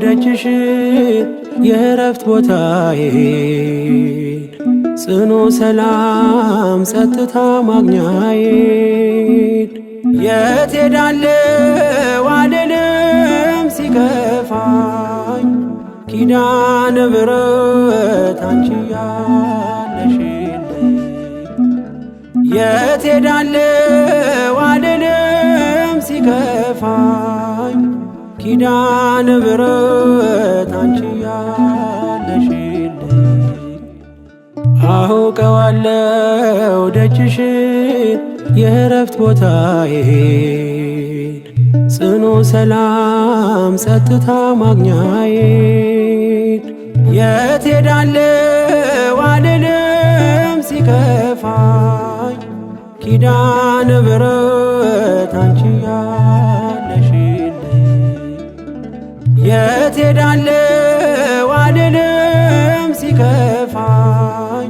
ደጅሽን የእረፍት ቦታዬን ጽኑ ሰላም ጸጥታ ማግኛዬን። የት ሄዳለሁ አልልም ሲከፋኝ፣ ኪዳነ ምሕረት አንቺ ያለሽልኝ። የት ሄዳለሁ አልልም ሲከፋኝ፣ ኪዳነ ምሕረት አንቺ ያለሽልኝ። አውቀዋለሁ ደጅሽን የእረፍት ቦታዬን ጽኑ ሰላም ጸጥታ ማግኛዬን። የት ሄዳለሁ አልልም ሲከፋኝ፣ ኪዳነ ምሕረት አንቺ ያለሽልኝ። የት ሄዳለሁ አልልም ሲከፋኝ፣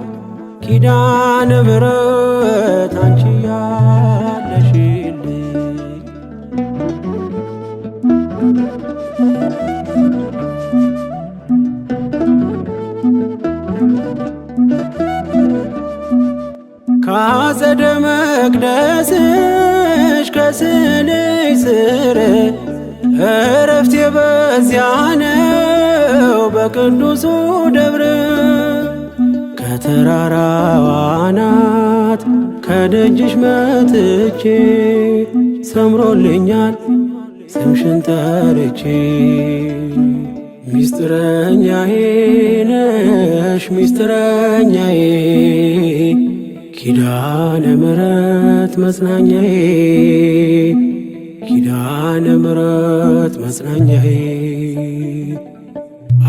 ኪዳነ ምሕረት አንቺ ያለሽልኝ። ካጸደ መቅደስሽ ከስዕልሽ ስር እረፍቴ በዚያ ነው በቅዱሱ ደብር። ከተራራዋ አናት ከደጅሽ መጥቼ ሰምሮልኛል ስምሽን ጠርቼ። ሚስጥረኛዬ ነሽ ሚስጥረኛዬ፣ ኪዳነ ምሕረት መጽናኛዬ፣ ኪዳነ ምሕረት መጽናኛዬ።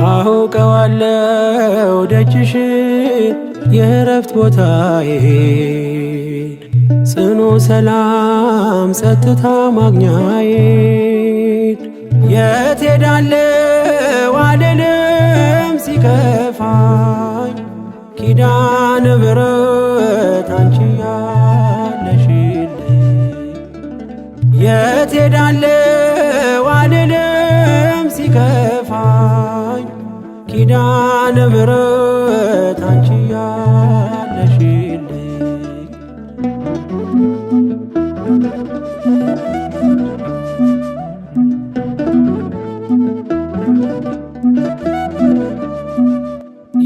አውቀዋለሁ ደጅሽን የእረፍት ቦታዬን ጽኑ ሰላም ጸጥታ ማግኛዬን። የት ሄዳለሁ አልልም ሲከፋኝ፣ ኪዳነ ምሕረት አንቺ ያለሽልኝ። የት ሄዳለሁ አልልም ሲከፋኝ፣ ኪዳነ ምሕረት አንቺ ያለሽልኝ።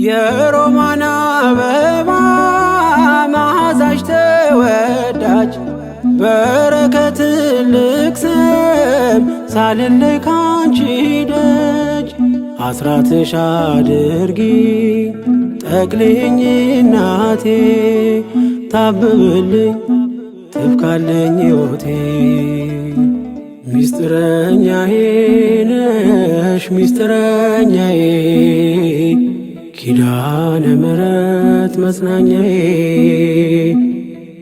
የሮማን አበባ መዓዛሽ ተወዳጅ፣ በረከት ትልቅ ስም ሳልለይ ካንቺ ደጅ። አስራትሽ አድርጊ ጠቅልኝ እናቴ፣ ታብብልኝ ትብካለኝ ሕይወቴ። ሚስጥረኛዬ ነሽ ሚስጥረኛዬ፣ ኪዳነ ምሕረት መጽናኛዬ፣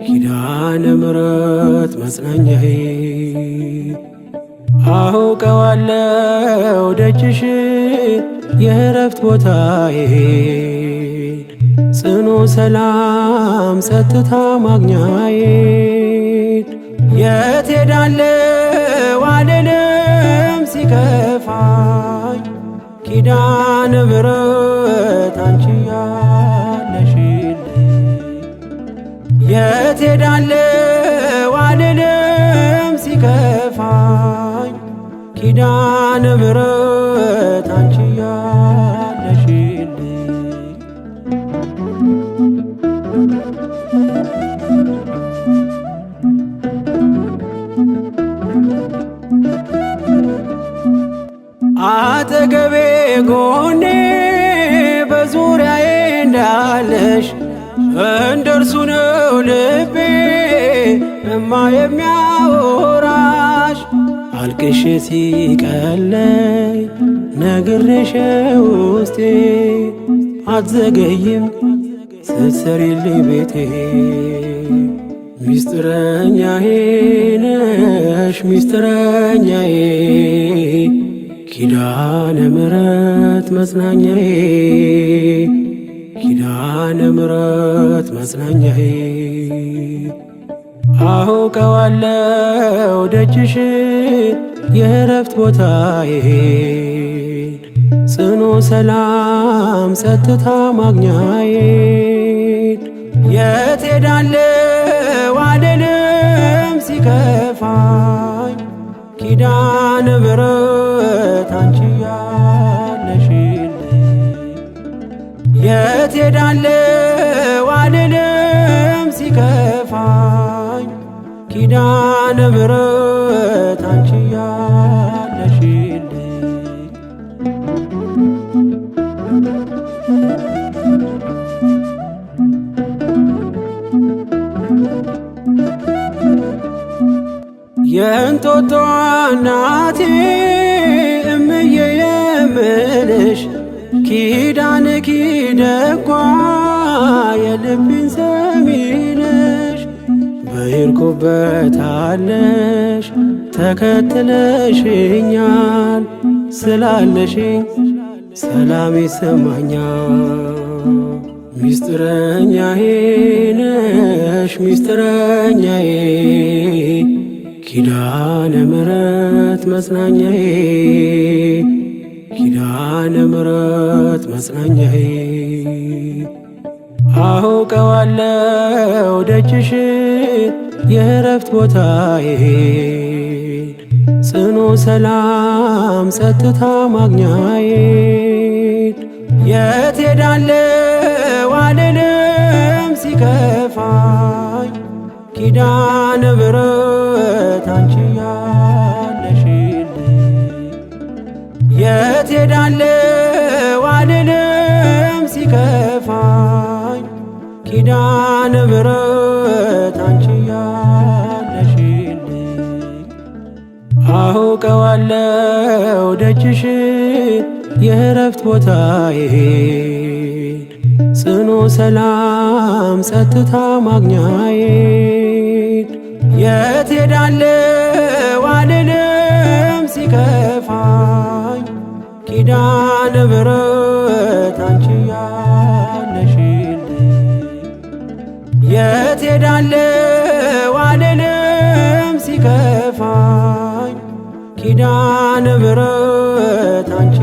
ኪዳነ ምሕረት መጽናኛዬ። አውቀዋለሁ ደጅሽን የእረፍት ቦታዬን ጽኑ ሰላም ጸጥታ ማግኛዬን። የት ሄዳለሁ አልልም ሲከፋኝ፣ ኪዳነ ምሕረት አንቺ ያለሽልኝ። የት ሄዳለሁ አልልም ሲከፋኝ፣ ኪዳነ ምሕረት አንቺ ያለሽልኝ። አጠገቤ ጎኔ በዙሪያዬ እንዳለሽ እንደርሱ ነው ልቤ እማ የሚያወራሽ። አልቅሼ ሲቀለኝ ነግሬሽ ውስጤ አትዘገይም ስትሰሪልኝ ቤቴ። ሚስጥረኛዬ ነሽ ሚስጥረኛዬ፣ ኪዳነ ምሕረት መጽናኛዬ፣ ኪዳነ ምሕረት መጽናኛዬ። አውቀዋለሁ ደጅሽን የእረፍት ቦታዬን ሰላም ጸጥታ ማግኛዬን የት ሄዳለሁ አልልም ሲከፋኝ ኪዳነ ምሕረት አንቺ ያለሽልኝ የት ሄዳለሁ አልልም ሲከፋኝ ኪዳነ ምሕረት አንቺ ያለሽልኝ። የእንጦጦ እናቴ እምዬ የምልሽ ኪዳን ኪደጓ የልቤን ሰሚነሽ በሄድኩበታለሽ ተከትለሽኛል ስላለሽኝ ሰላም ይሰማኛል። ሚስጥረኛዬ ነሽ ሚስጥረኛዬ ኪዳነ ምሕረት መጽናኛዬ ኪዳነ ምሕረት መጽናኛዬ አውቀዋለሁ ደጅሽን የእረፍት ቦታዬን ጽኑ ሰላም ጸጥታ ማግኛዬን የት ሄዳለሁ አልልም ሲከፋኝ ኪዳነ ምሕረት አንቺ ያለሽልኝ የት ሄዳለሁ አልልም ሲከፋኝ ኪዳነ ምሕረት አንቺ ያለሽልኝ አውቀዋለሁ ደጅሽን የእረፍት ቦታዬን ጽኑ ሰላም ጸጥታ ማግኛዬን የት ሄዳለሁ አልልም ሲከፋኝ ኪዳነ ምሕረት አንቺ ያለሽልኝ የት ሄዳለሁ አልልም ሲከፋኝ ኪዳነ ምሕረት አንቺ